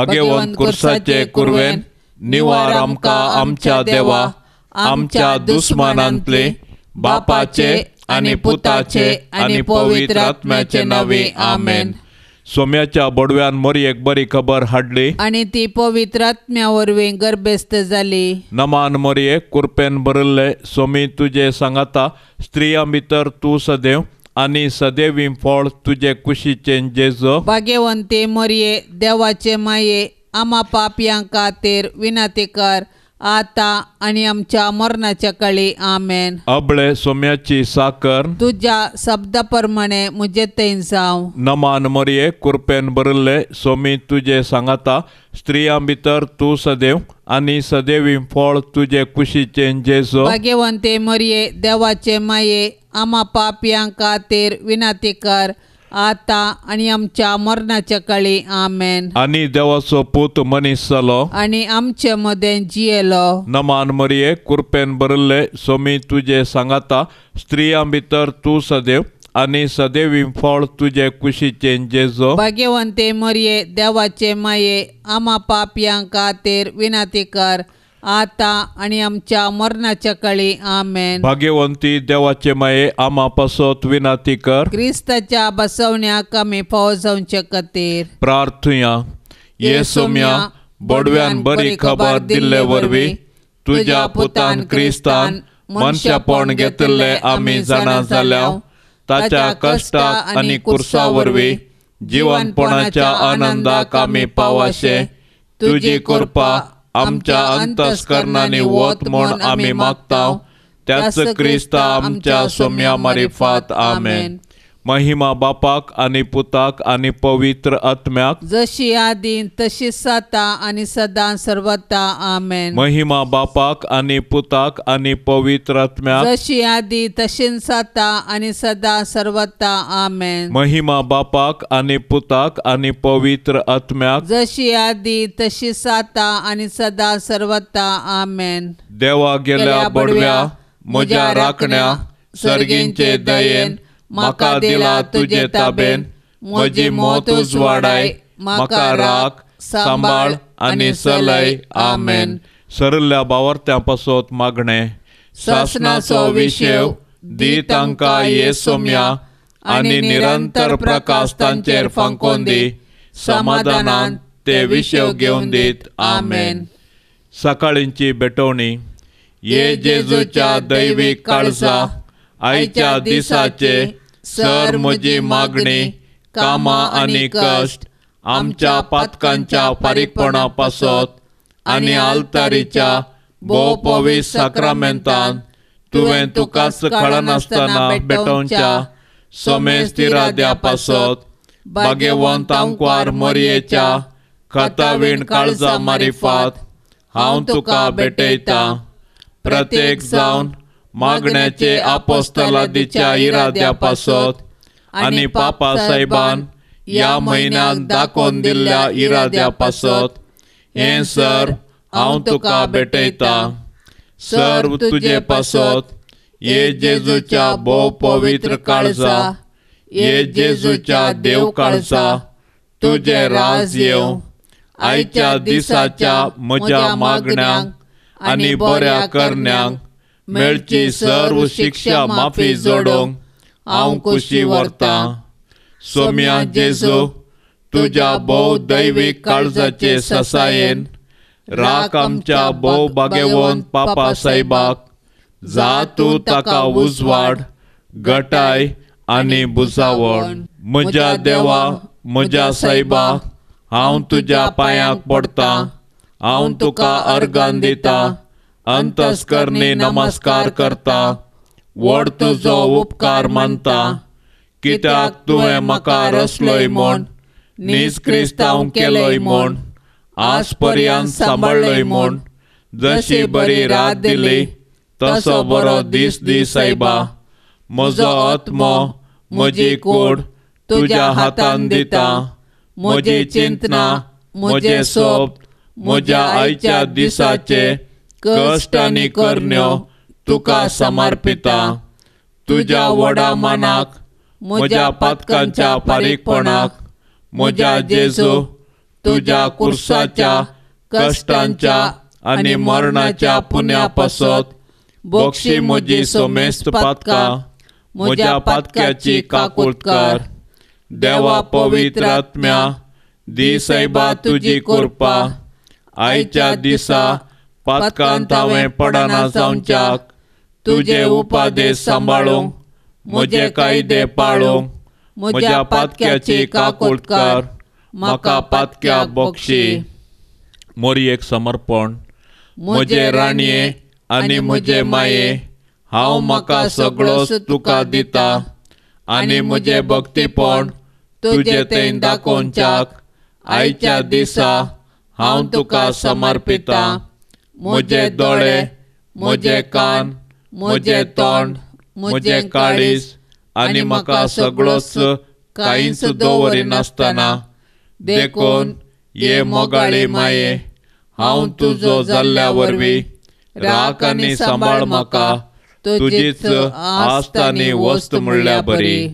भगवंत कुर्साचे कुरवेन निवार आमकां आमच्या देवा आमच्या दुस्मानांतले बापाचे आनी पुताचे आनी पवित्र आत्म्याचे नावे आमेन. सोम्याच्या बोडव्यान मोरयेक बरी खबर हाडली आनी ती पवित्र आत्म्या वरवीं गर्भेस्त जाली. नमान मोरये, कुरपेन भरिल्ले सोमी तुजे सांगाता, स्त्रियां भितर तूं सदैव आनी सदैवी फळ तुजे कुशीचें जेजो. भाग्यवंती मोरये, देवाचे माये, आमा पापयां खातीर विनंती कर आतां आनी आमच्या मरणाच्या काळी आमेन. अबळे सोम्याची साकर तुज्या शब्दा प्रमाणे म्हजे थंय जावं. नमान मोरये, कुरपेन भरिल्ले सोमी तुजे सांगाता, स्त्रियां भितर तूं सदैव आनी सदैवी फळ तुजे कुशीचें जेजो. भाग्यवंती मोरये, देवाचे माये, आमा पापयां खातीर विनंती कर आतां आनी आमच्या मरणाच्या काळी आमेन. आनी देवाचो पूत मनीस जालो आनी आमचे मदें जियेलो. नमान मोरये, कुरपेन भरिल्ले सोमी तुजे सांगाता, स्त्रियां भितर तूं सदैव आनी सदैवी फळ तुजे कुशीचें जेजो. भाग्यवंती मोरये, देवाचे माये, आमा पापयां खातीर विनंती कर आतां आनी आमच्या मरणाच्या काळी आमेन. भाग्यवंती देवाचे माये, आमा पासत विनंती कर. क्रिस्ताच्या बसवण्याक आमी फावो जावचे खातीर प्रार्थुया. ये सोम्या, बोडव्यान बरी खबर दिल्ले वरवीं तुज्या पुतान क्रिस्तान मनशापण घेतिल्ले आमी जाणा जाल्या. ताच्या कश्टाक आनी कुर्सा वरवीं जिवनपणाच्या आनंदाक आमी पावाशे तुजी कृपा आमच्या अंतस्करणांनी वत म्हूण आमी मागता. त्याच क्रिस्ता आमच्या सोम्या मारिफात आमेन. महिमा बापाक आनी पुताक आनी पवित्र आत्म्याक, जशी आदी तशी सता आनी सदां सर्वता आमेन. महिमा बापाक आनी पुताक आनी पवित्र आत्म्याक, जशी आदी तशी सता आनी सदां सर्वता आमेन. महिमा बापाक आनी पुताक आनी पवित्र आत्म्याक, जशी आदी तशी सता आनी सदां सर्वता आमेन. देवा गेल्या बडव्या म्हज्या राखण्या सर्गींचे दयेन म्हाका दिला तुजे ताबेन, म्हजी मौत उजवाडाय, म्हाका राख सांबाळ आनी सलय आमेन. सरल्या बावर्त्यां पासत मागणें. सासणाचो विशेव दी तांकां ये सोम्या आनी निरंतर प्रकाश तांचेर फांकोवन दी, समाधानान ते विशेव घेवन दीत आमेन. सकाळींची भेटवणी. ये जेजूच्या दैवीक काळजा, आयच्या दिसाचे सर म्हजी मागणी, कामां आनी कश्ट आमच्या पातकांच्या फारीकपणा पासत आनी आल्तारीच्या भोव पवित्र साक्रामेंतान तुवें तुकाच कळनासतना भेटोवच्या समेस्त इराद्या पासत भाग्यवंत आंकवार मोरयेच्या खतावीण काळजा मारिफात हांव तुका भेटयतां. प्रत्येक जावन मागण्याचे आपोस्तलादीच्या इराद्या पासत आनी पापा साहेबान ह्या म्हयन्यान दाखोवन दिल्ल्या इराद्या पासत हें सर हांव तुका भेटयतां. सर्व तुजे पासत ये जेजूच्या भोव पवित्र काळजा, ये जेजूच्या देव काळजा, तुजें राज येवं. आयच्या दिसाच्या म्हज्या मागण्यांक आनी बऱ्या करण्यांक मेळची सर्व शिक्षा माफी जोडूंक हांव खुशी व्हरतां. सोम्या जेजू, तुज्या भोव दैवीक काळजाचे ससायेन राख आमच्या भोव भाग्यवंत पापा साहेबाक, जा तूं ताका उजवाड, गटाय आनी बुजावण. म्हज्या देवा, म्हज्या सायबा, हांव तुज्या पांयांक पडटां, हांव तुका अर्गान दितां, अंतस्करणी नमस्कार करता, व्हड तुजो उपकार मानता, कित्याक तुवें म्हाका रचलोय म्हूण, नीज क्रिस्तांव केलोय म्हूण, आज पर्यंत सांबाळ्ळोय म्हूण, जशी बरी रात दिली तसो बरो दीस दी सायबा. म्हजो आत्मो, म्हजी कूड तुज्या हातान दिता, म्हजी चिंतना, म्हजें सोप, म्हज्या आयच्या दिसाचे कश्ट आनी करण्यो तुका समर्पिता. तुज्या व्हडा मानाक, म्हज्या पातकांच्या फारीकपणाक, म्हज्या जेजू तुज्या कुर्साच्या कश्टांच्या आनी मरणाच्या पुण्या पासत बक्षी म्हजी समेस्त पातकां, म्हज्या पातक्याची काकूट कर. देवा पवित्र आत्म्या, दी सायबा तुजी कृपा आयच्या दिसा पातकांत हांवें पडना जावच्याक तुजे उपादेश सांबाळूंक, म्हजे कायदे पाळूंक म्हज्या पातक्याची काकूट कर, म्हाका पातक्या बक्षी. मोरयेक समर्पण. म्हजे राणये आनी म्हजे माये, हांव म्हाका सगळोच तुका दिता आनी म्हजें भक्तीपण तुजे थंय दाखोवच्याक आयच्या दिसा हांव तुका समर्पिता. म्हजे दोळे, म्हजे कान, म्हजें तोंड, म्हजें काळीज आनी म्हाका सगळोच कांयच दवरिनासतना, देखून ये मोगाळी माये, हांव तुजो जाल्ल्या वरवीं राख आनी सांबाळ म्हाका तुजीच आस्त आनी वस्त म्हणल्या बरी.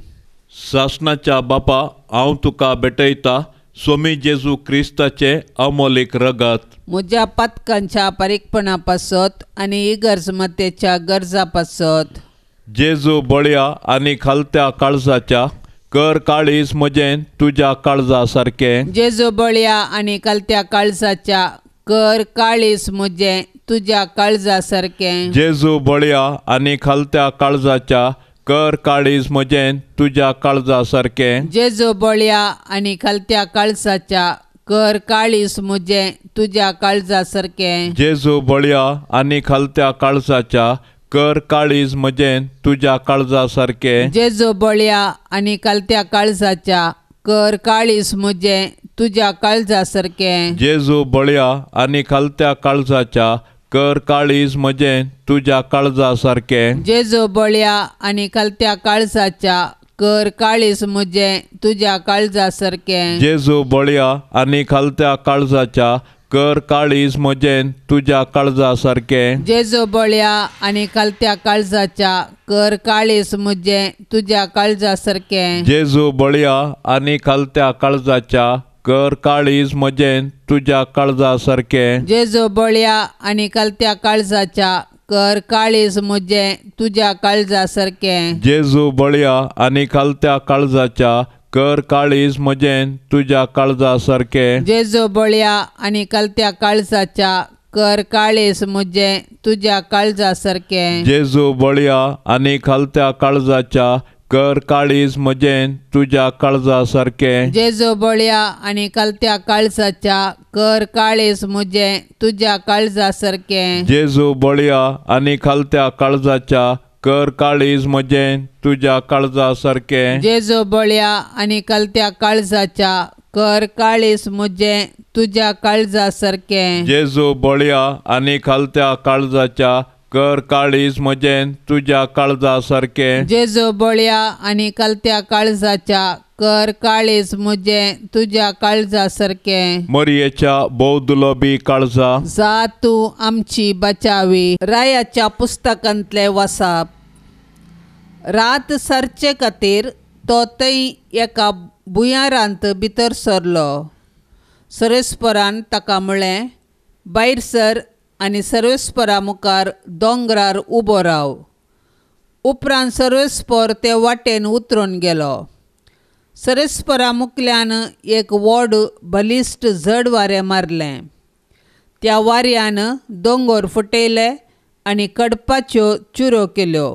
सासणाच्या बापा, हांव तुका भेटयता स्वामी जेजू क्रिस्ताचें अमोलीक रगत, म्हज्या पातकांच्या पारीकपणा पासत आनी इगर्ज मातेच्या गरजा पासत. जेजू बळया आनी खालत्या काळजाच्या, कर काळीज म्हजें तुज्या काळजा सारकें. जेजू बळया आनी खालत्या काळजाच्या, कर काळीज म्हजें तुज्या काळजा सारकें. जेजू बळया आनी खालत्या काळजाच्या, कर काळीज म्हजें तुज्या काळजा सारकें. जेजू बळया आनी खालत्या काळजाच्या, कर काळीज म्हजें तुज्या काळजा सारकें. जेजू बळया आनी खालत्या काळजाच्या, कर काळीज म्हजें तुज्या काळजा सारकें. जेजू बळया आनी खालत्या काळजाच्या, कर काळीज म्हजें तुज्या काळजा सारकें. जेजू बळया आनी खालत्या काळजाच्या, कर काळीज म्हजें तुज्या काळजा सारकें. जेजू बळया आनी खालत्या काळजाच्या, कर काळीज म्हजें तुज्या काळजा सारकें. जेजू बळया आनी खालत्या काळजाच्या, कर काळीज म्हजें तुज्या काळजा सारकें. जेजू बळया आनी खालत्या काळजाच्या, कर काळीज म्हजें तुज्या काळजा सारकें. जेजू बळया आनी खालत्या काळजाच्या, कर काळीज म्हजें तुज्या काळजा सारकें. जेजू बळया आनी खालत्या काळजाच्या, कर काळीज म्हजें तुज्या काळजा सारकें. जेजू बळया आनी खालत्या काळजाच्या, कर काळीज म्हजें तुज्या काळजा सारकें. जेजू बळया आनी खालत्या काळजाच्या, कर काळीज म्हजें तुज्या काळजा सारकें. जेजू बळया आनी खालत्या काळजाच्या, कर काळीज म्हजें तुज्या काळजा सारकें. जेजू बळया आनी खालत्या काळजाच्या, कर काळीज म्हजें तुज्या काळजा सारकें. जेजू बळया आनी खालत्या काळजाच्या, कर काळीज म्हजें तुज्या काळजा सारकें. जेजू बळया आनी खालत्या काळजाच्या, कर काळीज म्हजें तुज्या काळजा सारकें. जेजू बळया आनी खालत्या काळजाच्या, कर काळीज म्हजें तुज्या काळजा सारकें. जेजू बळया आनी खालत्या काळजाच्या, कर काळीज म्हजें तुज्या काळजा सारकें. मरयेच्या बौद्धलोबी काळजा, जा तूं आमची बचावी. रायाच्या पुस्तकांतलें वसाप. रात सरचे खातीर तो थंय एका भुंयारांत भितर सरलो. सर्वेस्परान ताका म्हळें, भायर सर आनी सर्वेस्परा मुखार दोंगरार उबो राव. उपरांत सर्वेस्पर ते वाटेन उतरून गेलो. सर्वेस्परा मुखल्यान एक व्हड बलिश्ट जड वारें मारलें. त्या वाऱ्यान दोंगर फुटयले आनी कडपाच्यो चुरो केल्यो.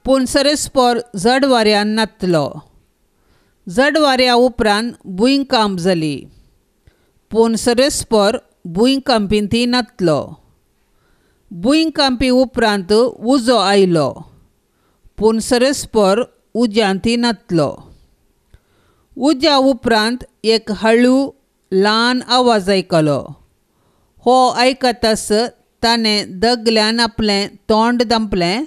पूण सर्वेस्पर जड वाऱ्यान नातलो. जड वाऱ्या उपरांत भुंयकांप जाली, पूण सर्वेस्पर भुंयकांपींत नातलो. भुंयकांपी उपरांत उजो आयलो, पूण सर्वेस्पर उज्यांत नातलो. उज्या उपरांत एक हळू ल्हान आवाज आयकलो. हो आयकताच ताणें दगल्यान आपलें तोंड धांपलें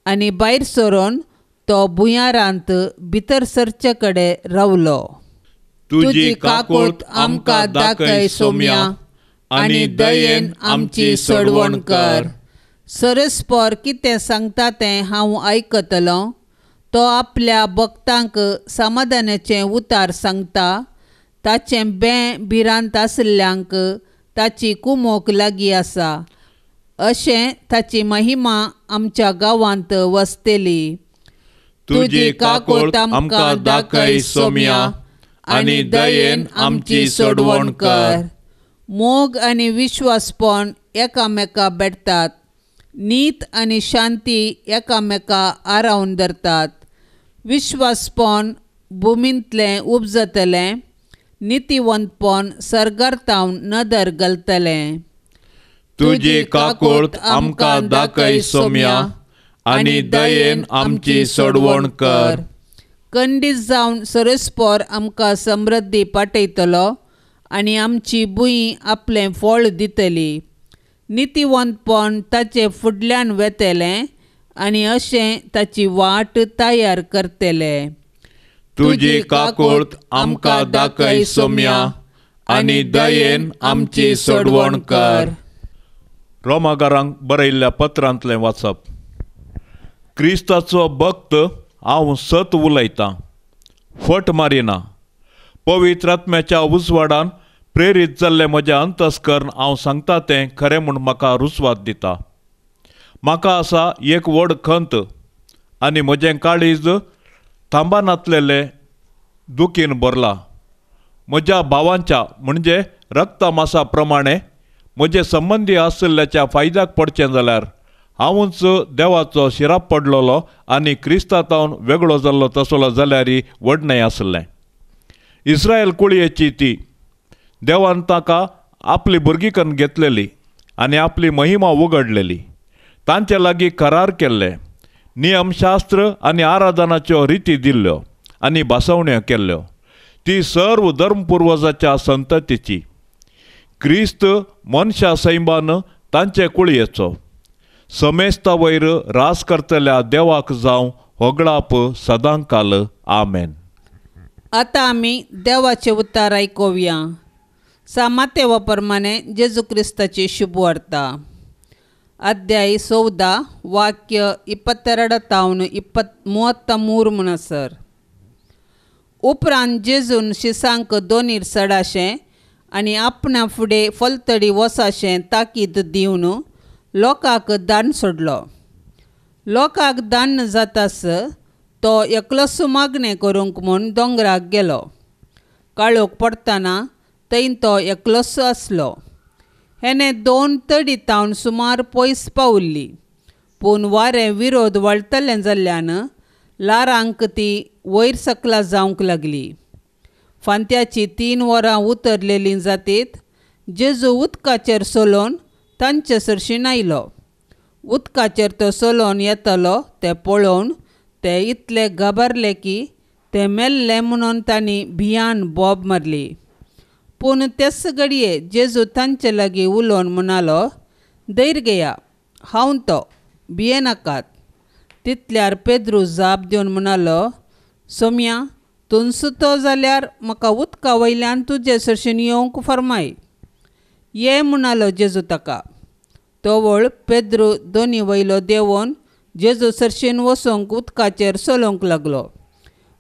आनी भायर सरून तो भुंयारांत भितर सरचे कडेन रावलो. तुजी काकूट आमकां दाखय सोम्या आनी दयेन आमची सोडवण कर. सर्वेस्पर कितें सांगता तें हांव आयकतलों. तो आपल्या भक्तांक समाधानाचें उतार सांगता. ताचें बें भिरांत आशिल्ल्यांक ताची कुमोक लागीं आसा. अशें ताची महिमा आमच्या गांवांत वसतली. तुजी काकूळट आमकां दाखय सोम्या आनी दयेन आमची सोडवण कर. मोग आनी विश्वासपण एकामेका भेटतात. नीत आनी शांती एकामेका आरावन धरतात. विश्वासपण भुमींतलें उपजतलें. नितीवंतपण सर्गारतावन नदर घालतलें. तुजी काकूळट आमकां दाखय सोम्या आनी दयेन आमची सोडवण कर. कंडीत जावन सरस्पोर आमकां समृद्धी पाठयतलो आनी आमची भूंय आपलें फळ दितली. नितीवंतपण ताचे फुडल्यान वेतलें आनी अशें ताची वाट तयार करतले. तुजी काकूळट आमकां दाखय सोम्या आनी दयेन आमची सोडवण कर. रोमागारांक बरयल्ल्या पत्रांतलें वाचप. क्रिस्ताचो भक्त हांव सत उलयतां, फट मारिना. पवित्र आत्म्याच्या उजवाडान प्रेरीत जाल्लें म्हजें अंतस्कर्ण हांव सांगता तें खरें म्हूण म्हाका रुजवात दिता. म्हाका आसा एक व्हड खंत आनी म्हजें काळीज थांबनातलेलें दुखीन भरलां. म्हज्या भावांच्या म्हणजे रक्तमासा प्रमाणे म्हजे संबंदी आशिल्ल्याच्या फायद्याक पडचें जाल्यार हांवूच देवाचो शिराप पडलेलो आनी क्रिस्तांतावन वेगळो जाल्लो तसलो जाल्यार व्हड न्हय आसलें. इस्रायल कुळयेची ती देवान ताका आपली भुरगीकन घेतलेली आनी आपली महिमा उगडलेली. तांचे लागीं करार केल्ले, नियमशास्त्र आनी आराधनाच्यो रिती दिल्ल्यो आनी भासवण्यो केल्ल्यो. ती सर्व धर्मपुर्वजाच्या संततीची. क्रिस्त मनशा सैमान तांचे कुळयेचो. समेस्ता वयर रास करतल्या देवाक जावं होगळाप सदांकाल. आमेन. आतां आमी देवाचे उतार आयकुया. सामातेवा प्रमाणे जेजू क्रिस्ताची शुभवार्ता. अध्याय 14 वाक्य 22 तावन 33 म्हणसर. उपरांत जेजून शिसांक दोनीर सडाशें आनी आपणा फुडें फलतडी वसाशें ताकीद दिवन लोकांक दान सोडलो. लोकांक दान जातास तो एकलोच मागणें करूंक म्हूण दोंगराक गेलो. काळोख पडटना थंय तो एकलोच आसलो. हेणें 2 तडी तावन सुमार पयस पावल्ली. पूण वारें विरोध वळटलें जाल्ल्यान ल्हारांक ती वयर सकला जावंक लागली. फांत्याची 3 वरां उतरलेलीं जातीत जेजू उदकाचेर सोलोवन तांचे सरशीन आयलो. उदकाचेर तो सोलोवन येतलो तें पळोवन ते इतले घाबरले की ते मेल्ले म्हणून तांणी भियान बोब मारली. पूण तेच घडये जेजू तांचे लागीं उलोवन म्हणालो, धैर्य घेया, हांव तो, भियेनाकात. तितल्यार पेद्रू जाप दिवन म्हणालो, सोम्या, तूंच तो जाल्यार म्हाका उदका वयल्यान तुजे सरशीन येवंक फर्माय. ये म्हणालो जेजू ताका. तवळ पेद्रू दोनी वयलो देंवोन जेजू सरशीन वचूंक उदकाचेर चलोवंक लागलो.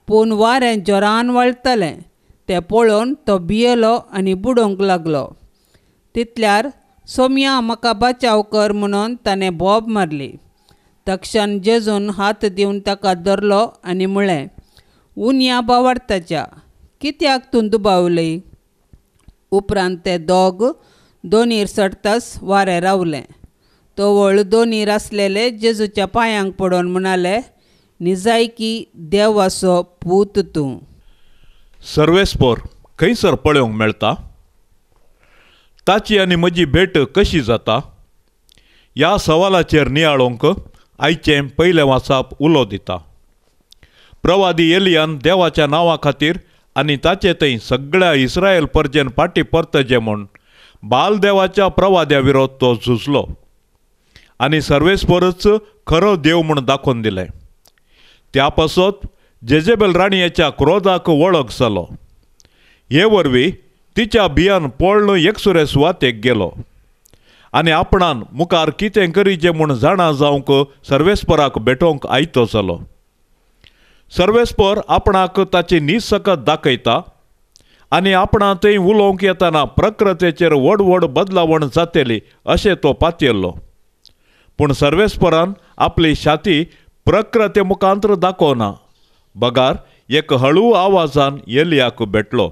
पूण वारें जोरान वळटलें तें पळोवन तो भियेलो आनी बुडोवंक लागलो. तितल्यार सोम्या म्हाका बचाव कर म्हणून ताणें बोब मारली. तक्षण जेजून हात दिवन ताका धरलो आनी म्हळें, उन्या बावडताच्या, कित्याक तूं दुबावली? उपरांत ते दोग दोनीर चडताच वारें रावलें. तवळ दोनीर आसलेले जेजूच्या पांयांक पडोवन म्हणाले, निजायकी देवाचो पूत तूं. सर्वेस्पोर खंयसर पळोवंक मेळटा? ताची आनी म्हजी भेट कशी जाता? ह्या सवालाचेर नियाळोवंक आयचें पयलें वाचप उलो दिता. प्रवादी एलियान देवाच्या नांवा खातीर आनी ताचे थंय सगळ्या इस्रायल परजेन फाटी परतचे म्हूण बालदेवाच्या प्रवाद्या विरोध तो झुजलो आनी सर्वेस्पोरच खरो देव म्हूण दाखोवन दिलें. त्या पासत जेजेबेल राणयेच्या क्रोधाक वळख जालो. हे वरवीं तिच्या भियान पळ्ळ एकसुरे सुवातेक गेलो आनी आपणान मुखार कितें करीचें म्हूण जाणा जावंक सर्वेस्पराक भेटोवंक आयतो जालो. सर्वेस्पर आपणाक ताची निसकत दाखयता आनी आपणा थंय उलोवंक येतना प्रकृतेचेर व्हड व्हड बदलावण जातली अशें तो पातयेल्लो. पूण सर्वेस्परान आपली छाती प्रकृते मुखांतर दाखोवना बगार एक हळू आवाजान एलियाक भेटलो.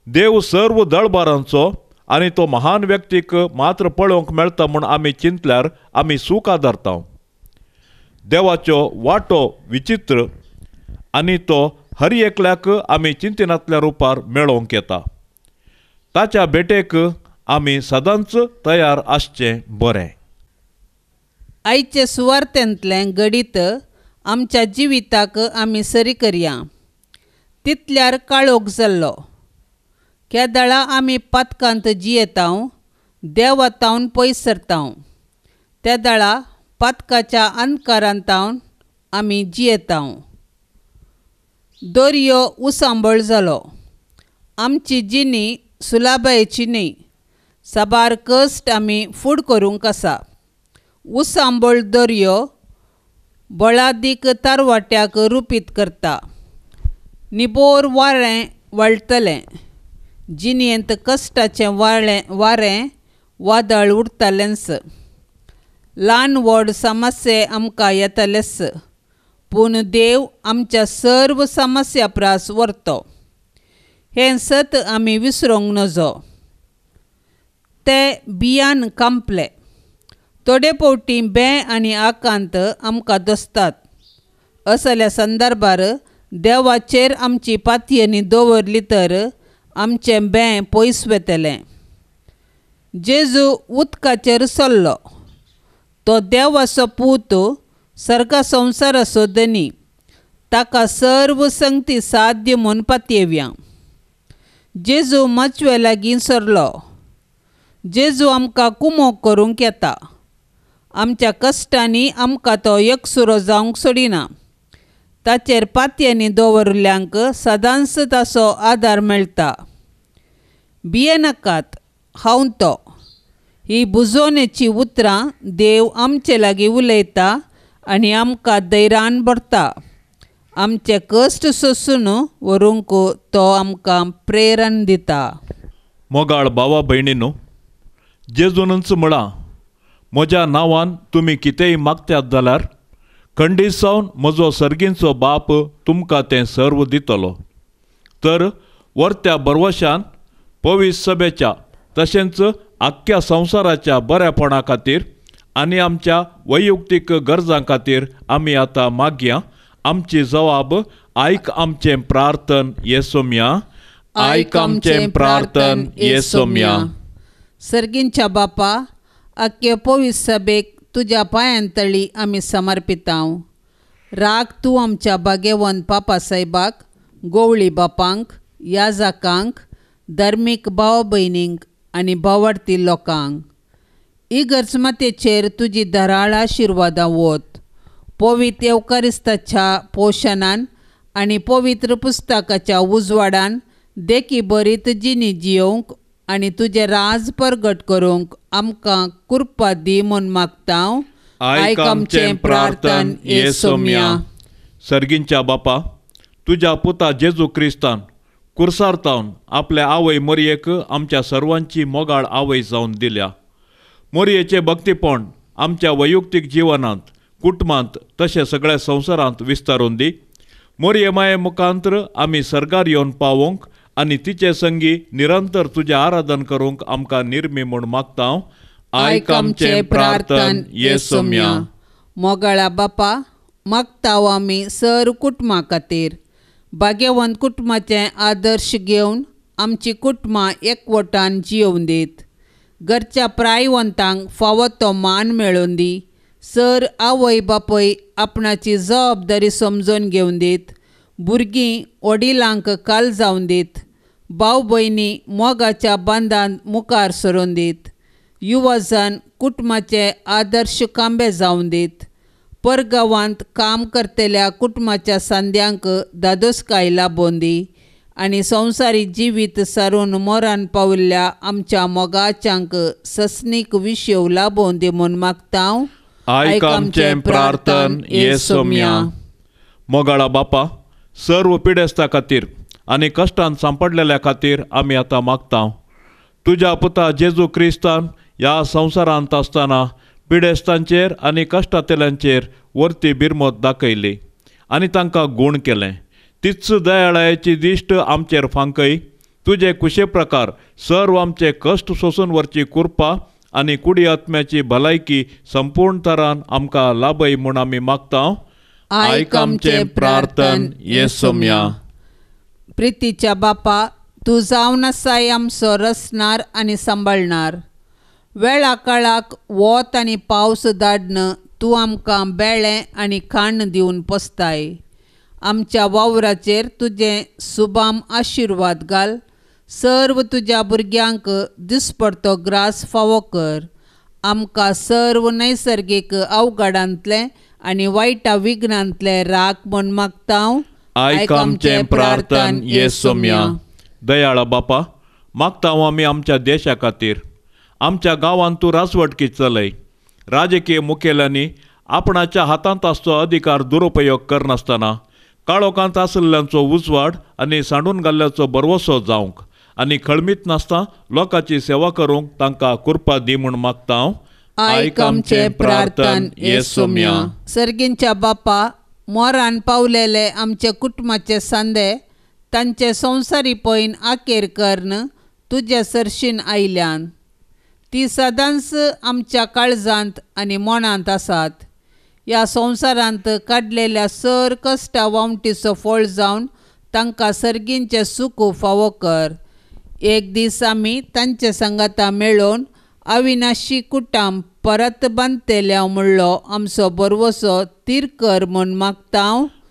देव सर्व दळबारांचो आनी तो महान व्यक्तीक मात्र पळोवंक मेळटा म्हूण आमी चिंतल्यार आमी सूख आदारता. देवाचो वांटो विचित्र आनी तो हर एकल्याक आमी चिंतनांतल्या रुपार मेळोवंक येता. ताच्या भेटेक आमी सदांच तयार आसचें बरें. आयचे सुवार्थेंतलें घडीत आमच्या जिविताक आमी सरी करया. तितल्यार काळोख जाल्लो. केदळा आमी पातकांत जियेतांव, देवातावन पयस सरतांव. तेदळा पातकाच्या अंधकारांतावन आमी जियेतांव. दर्यो उसांबळ जालो. आमची जिणी सुलाबायेची न्ही. साबार कश्ट आमी फूड करूंक आसा. उसांबळ दर्यो बळादीक तारवाट्याक रुपीत करता. निबोर वारें वळटलें. जिणेंत कश्टाचें वारें वादळ उरतलेंच. ल्हान व्हड समस्ये आमकां येतलेच, पूण देव आमच्या सर्व समस्या प्रास व्हरतो. हें सत आमी विसरूंक नजो. ते बियान कांपले. थोडे फावटी बें आनी आकांत आमकां दसतात. असल्या संदर्भार देवाचेर आमची पातयेनी दवरली तर आमचें बें पयस वतलें. जेजू उदकाचेर सरलो. तो देवाचो पूत, सर्गा संवसाराचो धनी. ताका सर्व संगती साध्य म्हूण पातयेवया. जेजू माचवे लागीं सरलो. जेजू आमकां कुमोक करूंक येता. आमच्या कश्टांनी आमकां तो एकसुरो जावंक सोडिना. ताचेर पातयेनी दवरिल्ल्यांक सदांच ताचो आदार मेळटा. भियेनाकात, हांव तो. ही बुजोवणेची उतरां देव आमचे लागीं उलयता आनी आमकां धैर्यान भरता. आमचे कश्ट सोंसून व्हरूंक तो आमकां प्रेरण दिता. मोगाळ भावा भयणीनो, जेजूनच म्हळां, म्हज्या नांवान तुमी कितेंय मागतात जाल्यार खंडीत जावन म्हजो सर्गींचो बाप तुमकां तें सर्व दितलो. तर वर्त्या बरवशान पवित्र सभेच्या तशेंच आख्ख्या संवसाराच्या बऱ्यापणा खातीर आनी आमच्या वैयक्तीक गरजां खातीर आमी आतां मागया. आमची जवाब आयक आमचें प्रार्थन येसोम्या, आयक आमचें प्रार्थन येसोम्या. सर्गींच्या बापा, आख्खे पवित्र सभेक तुज्या पांयांतळी आमी समर्पितांव. राग तूं आमच्या भाग्यवंत पापा साहेबाक, गोवळी बापांक, याजाकांक, धर्मीक भाव भयणींक आनी भावार्थी लोकांक. इगर्ज मातेचेर तुजी धराळ आशिर्वादां वत. पवित्र येवकारिस्ताच्या पोशणान आनी पवित्र पुस्तकाच्या उजवाडान देखी बरीत जिणी जियोवंक आनी तुजें राज परगट करूंक आमकां कृपा दी म्हूण मागता. आयक आमचें प्रार्थन येसोम्या. सर्गींच्या बापा, तुज्या पुता जेजू क्रिस्तान कुर्सार तावन आपल्या आवय मोरयेक आमच्या सर्वांची मोगाळ आवय जावन दिल्या. मोरयेचें भक्तीपण आमच्या वैयक्तीक जिवनांत, कुटुंबांत तशें सगळ्या संवसारांत विस्तारून दी. मोरये माये मुखांतर आमी सर्गार येवन पावोवंक आनी तिचे संगी निरंतर तुजें आराधन करूंक आमकां निर्मी म्हूण मागता. आयक आमचें प्रार्थन येसोम्या. मोगाळा बापा, मागता आमी सर कुटुंबा खातीर. भाग्यवंत कुटुंबाचें आदर्श घेवन आमची कुटुंबां एकवटान जियोवन दीत. घरच्या प्रायवंतांक फावो तो मान मेळोवन दी. सर आवय बापूय आपणाची जबाबदारी समजून घेवन दीत. भुरगीं वडिलांक काल जावन दीत. भाव भयणी मोगाच्या बांदान मुखार सरून दीत. युवाजन कुटुंबाचे आदर्श कांबे जावन दीत. परगांवांत काम करतल्या कुटुंबाच्या सांद्यांक दादोसकाय लाबोवन दी आनी संवसारी जिवीत सारून मोरान पाविल्ल्या आमच्या मोगाच्यांक ससनीक विशेव लाबोवन दी म्हूण मागता. आयक आमचें प्रार्थन येसोम्या. मोगाळा बापा, सर्व पिडेस्ता खातीर आनी कश्टान सांपडलेल्या खातीर आमी आतां मागता. तुज्या पुता जेजू क्रिस्तान ह्या संवसारांत आसतना पिडेस्तांचेर आनी कश्टांतल्यांचेर वरती बिरमत दाखयली आनी तांकां गूण केलें. तीच दयाळायेची दिश्ट आमचेर फांकय. तुजे कुशे प्रकार सर्व आमचे कश्ट सोसून व्हरची कृपा आनी कुडी आत्म्याची भलायकी संपूर्ण तरान आमकां लाभय म्हूण आमी मागता. आयक आमचें प्रार्थन येसोम्या. प्रितीच्या बापा, तूं जावन आसाय आमचो रचणार आनी सांबाळणार. वेळा काळाक वत आनी पावस धाडन तूं आमकां बेळें आनी खाण दिवन पोसताय. आमच्या वावराचेर तुजें सुबाम आशिर्वाद घाल. सर्व तुज्या भुरग्यांक दिसपडतो ग्रास फावो कर. आमकां सर्व नैसर्गीक अवघडांतलें आनी वायटा विघ्नांतलें राख म्हूण मागता. आयक आमचें प्रार्थन येसोम्या. दयाळा बापा, मागता आमी आमच्या देशा खातीर. आमच्या गांवांत तूं राजवटकी चलय. राजकीय मुखेल्यांनी आपणाच्या हातांत आसचो अधिकार दुरुपयोग करनासतना काळोखांत आशिल्ल्यांचो उजवाड आनी सांडून घाल्ल्याचो भरवसो जावंक आनी खळमीत नासता लोकांची सेवा करूंक तांकां कृपा दी म्हूण मागता. आयक आमचें प्रार्थन येसोम्या. सर्गींच्या बापा, मोरान पावलेले आमचे कुटुंबाचे सांदे तांचे संवसारी पयन आकेर करून तुजे सरशीन आयल्यान. ती सदांच आमच्या काळजांत आनी मनांत आसात. ह्या संवसारांत काडलेल्या सर कश्टा वावटीचो फळ जावन तांकां सर्गींचें सुख फावो कर. एक दीस आमी तांचे सांगाता मेळोवन अविनाशी कुटाम परत बांदतल्या म्हणलो आमचो भरवसो तीर कर म्हूण मागता.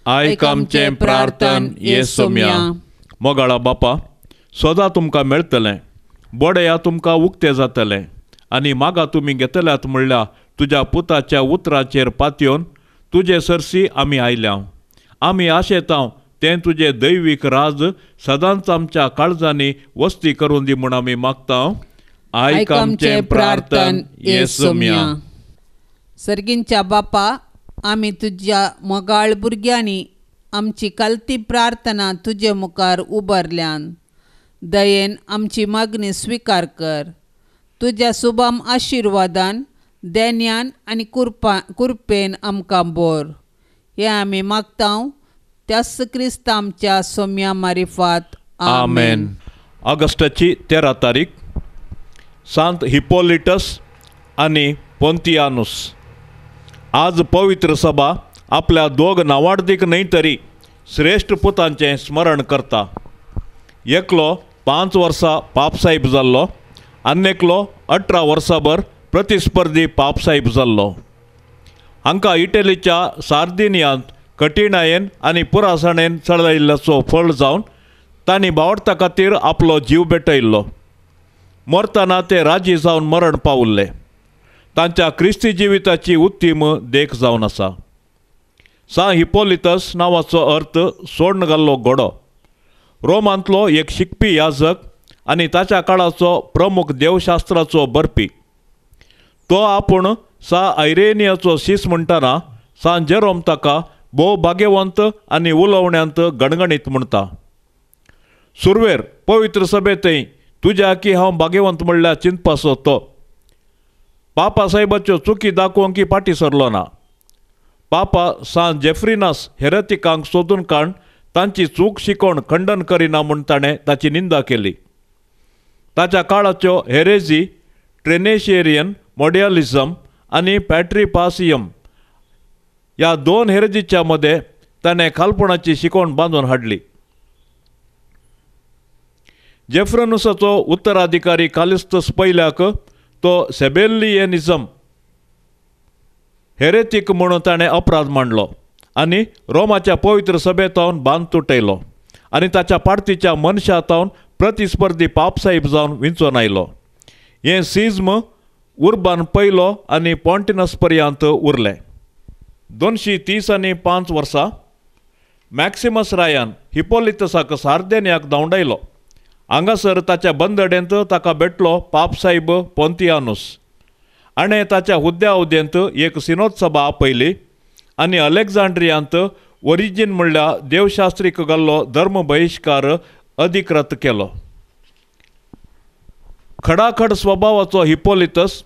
आयक आमचें प्रार्थन येसोम्या. मोगाळा बापा, सदां तुमकां मेळटलें, बोडया तुमकां उक्तें जातलें आनी मागा तुमी घेतल्यात म्हणल्यार तुज्या पुताच्या उतराचेर पातयेवन तुजे सरशी आमी आयल्या. आमी आशेतांव तें तुजें दैवीक राज सदांच आमच्या काळजांनी वस्ती करून दी म्हूण आमी मागता. आयक आमचें प्रार्थन येसोम्या. सर्गींच्या बापा, आमी तुज्या मोगाळ भुरग्यांनी आमची कालती प्रार्थना तुजे मुखार उबारल्यान. दयेन आमची मागणी स्विकार कर. तुज्या सुबाम आशिर्वादान देन्यान आनी कुरपेन आमकां बोर. हें आमी मागता त्याच क्रिस्त आमच्या सोम्या मारिफात. आमेन. ऑगस्टाची 13 तारीख, सांत हिपोलिटस आनी पोंतियानुस. आज पवित्र सभा आपल्या दोग नावाडदीक न्हय तरी श्रेश्ठ पुतांचें स्मरण करता. एकलो 5 वर्सां पापसाहेब जाल्लो आनी एकलो 18 वर्सांभर प्रतिस्पर्धी पापसाहेब जाल्लो. हांकां इटलीच्या सार्दिनियांत कठिणायेन आनी पुरासाणेन चलयल्ल्याचो फळ जावन तांणी बावडता खातीर आपलो जीव भेटयल्लो. मरतना ते राजी जावन मरण पावल्ले. तांच्या क्रिस्ती जिविताची उत्तीम देख जावन आसा. सा हिपोलितस नांवाचो अर्थ सोडून घाल्लो घोडो, रोमांतलो एक शिकपी याजक आनी ताच्या काळाचो प्रमुख देवशास्त्राचो बरपी. तो आपूण सा आयरेनियाचो शीस म्हणटना सान जेरोम ताका भोव भाग्यवंत आनी उलोवण्यांत गणगणीत म्हणटा. सुरवेर पवित्र सभेंतय तुज्या की हांव भाग्यवंत म्हणल्यार चिंतपाचो तो पापा साहेबाच्यो चुकी दाखोवंक फाटीं सरलो ना. पापा सान जेफ्रिनास हेरतिकांक सोदून काड तांची चूक शिकोवन खंडन करिना म्हूण ताणें ताची निंदा केली. ताच्या काळाच्यो हेरेजी, ट्रेनेशेरियन मॉडियलिझम आनी पॅट्रीपासियम ह्या 2 हेरेजीच्या मदें ताणें खालपणाची शिकवण बांदून हाडली. जेफ्रनुसाचो उत्तराधिकारी कालिस्तस पयल्याक तो सेबेलियनिझम हेरेतीक म्हणून ताणें अपराध मांडलो आनी रोमाच्या पवित्र सभेतावन बांद तुटयलो आनी ताच्या पार्टीच्या मनशातावन प्रतिस्पर्धी पापसाहेब जावन विंचोन आयलो. हें सिज्म उर्बान पयलो आनी पॉन्टिनस पर्यंत उरलें. 230 आनी 5 वर्सां मॅक्सिमस रायान हिपोलितसाक सार्देनियाक धांवडायलो. हांगासर ताच्या बंदडेंत ताका भेटलो पापसाहेब पोंतियानुस. आनी ताच्या हुद्द्या हुद्देंत एक सिनोद सभा आपयली आनी अलेक्झांड्रियांत ओरिजीन म्हणल्यार देवशास्त्रीक घाल्लो धर्म बहिश्कार अधिकृत केलो. खडाखड स्वभावाचो हिपोलितस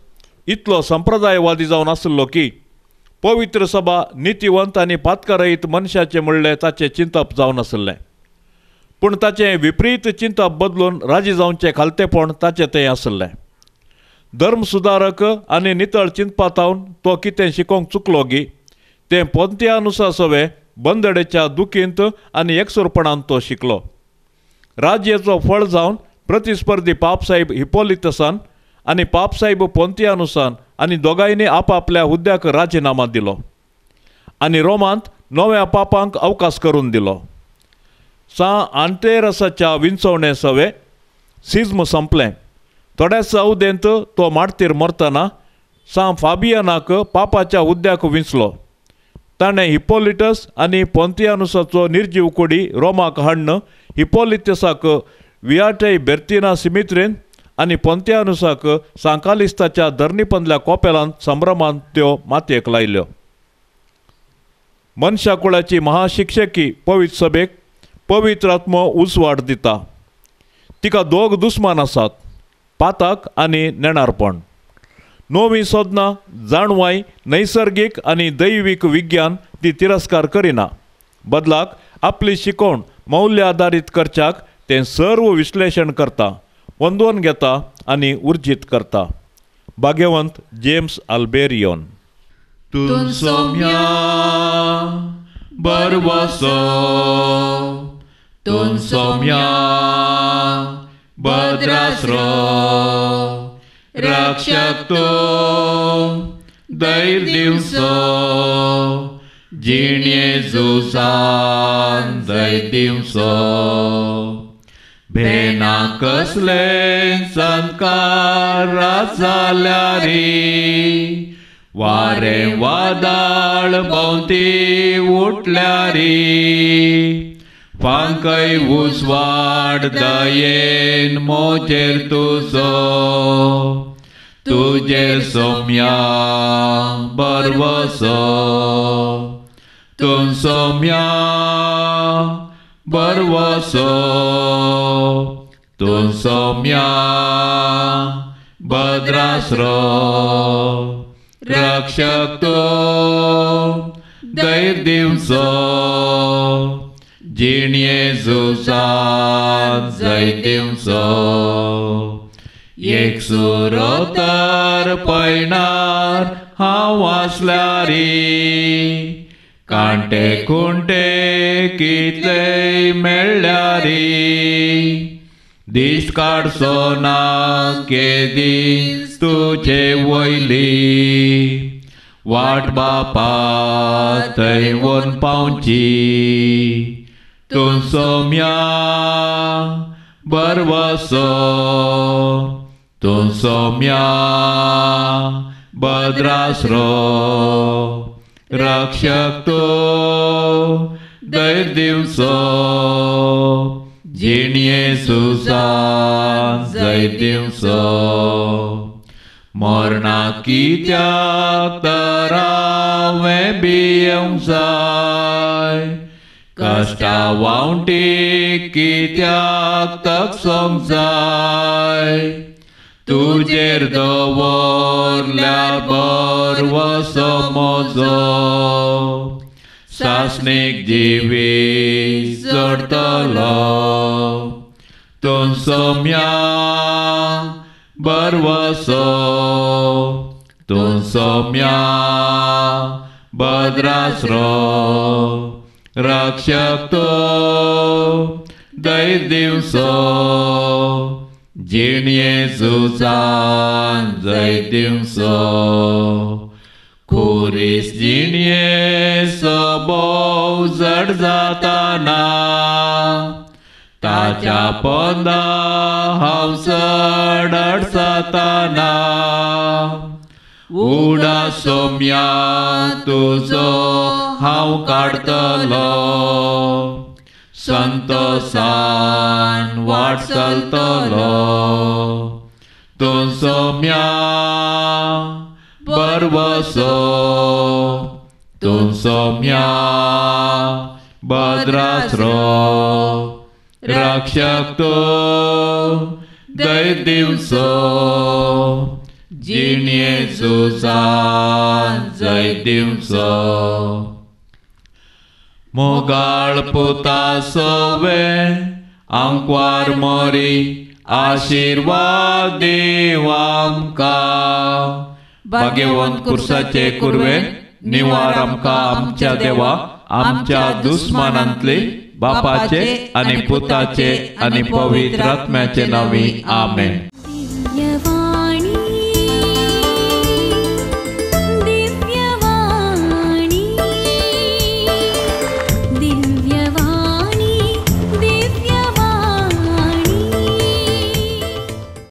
इतलो संप्रदायवादी जावन आसलो की पवित्र सभा नितीवंत आनी पातकारयत मनशाचें म्हणलें ताचें चिंतप जावन आसलें. पूण ताचें विपरीत चिंतप बदलून राजी जावचें खालतेपण ताचें तें आसलें. धर्म सुदारक आनी नितळ चिंतपातावन तो कितें शिकोवंक चुकलो गी तें पोंतियानुसा सवे बंदडेच्या दुखींत आनी एकसुरपणान तो शिकलो. राज्याचो फळ जावन प्रतिस्पर्धी पापसाहेब हिपोलितसान आनी पापसाहेब पोंतियानुसान आनी दोगांयनी आपआपल्या हुद्द्याक राजिनामा दिलो आनी रोमांत नव्या पापांक अवकाश करून दिलो. सां आंतेरसाच्या विंचवणे सवे सिज्म संपलें. थोड्याच अवदेंत तो मार्तीर मरतना सां फाबियानाक पापाच्या हुद्द्याक विंचलो. ताणें हिपोलिटस आनी पोंतियानुसाचो निर्जीव कोडी रोमाक हाडून हिपोलितसाक वियाटे बेर्तिना सिमित्रेन आनी पोंतियानुसाक सांकालिस्ताच्या धरणीपंदल्या कोपेलांत संभ्रमान त्यो मातयेक लायल्यो. मनशाकुळाची महाशिक्षकी पवित्र सभेक पवित्र आत्मो उजवाड दिता. तिका दोग दुस्मान आसात, पाताक आनी नेणारपण. नवी सोदना जाणवाय नैसर्गीक आनी दैवीक विज्ञान ती तिरस्कार करिना. बदलाक आपली शिकवण मौल्य आदारीत करच्याक तें सर्व विश्लेशण करता, वंदोवन घेता आनी उर्जीत करता. भाग्यवंत जेम्स आल्बेरियोन. तूं सोम्या बरवसो, तूं सोम्या भद्रास्रो, रक्षक तूं धैर्य दिवचो, जिणे झुजान जैत दिवचो. भेना कसले संस्कार जाल्यार वारें वादळ भोंवती उठल्यार फांकय उजवाड दयेन मोजेर तुजो, तुजेर सोम्या बरवसो, तूं सोम्या बरवसो, तूं सोम्या भद्रास्रो, रक्षक तूं धैर्य दिवचो, जिणे झुजान जैत दिवचो. एक सुरोतर पयणार हांव आसल्यार कांटे खुंटे कितले मेळ्ळ्यार दिश्ट काडचो ना केदीच तुजे वयली वाट बापा थंय वोन पावची. तूं सोम्या बरवसो, तूं सोम्या भद्रास्रो, रक्षक तूं धैर्य दिवचो, जिणे झुजान जैत दिवचो. मरणा कित्याक तर हांवें भियेवंक जाय, कश्टा वावटी कित्याक तकसोंक जाय, तुजेर दवरल्यार बरवसो म्हजो, सासणीक जिवीत जोडटलो. तूं सोम्या बरवसो, तूं सोम्या भद्रास्रो, रक्षक तूं धैर्य दिवचो, जिणे झुजान जैत दिवचो. खुरीस जिणेचो भोव जड जाताना ताच्या पोंदा हांव चड अडचताना, उडा सोम्या तुजो हांव काडटलो, संतोसान वाट चलतलो. तूं सोम्या बरवसो, तूं सोम्या भद्रास्रो रक्षक तूं दय दिवचो जिणे झुजान जय दिवचो. मोगाळ पुता सोवे आंकवार मोरी आशिर्वाद देव आमकां. भाग्यवंत कुर्साचे कुर्वे निवार आमकां आमच्या देवा आमच्या दुस्मानांतले बापाचे आनी पुताचे आनी पवित्र आत्म्याचे नांवी आमेन.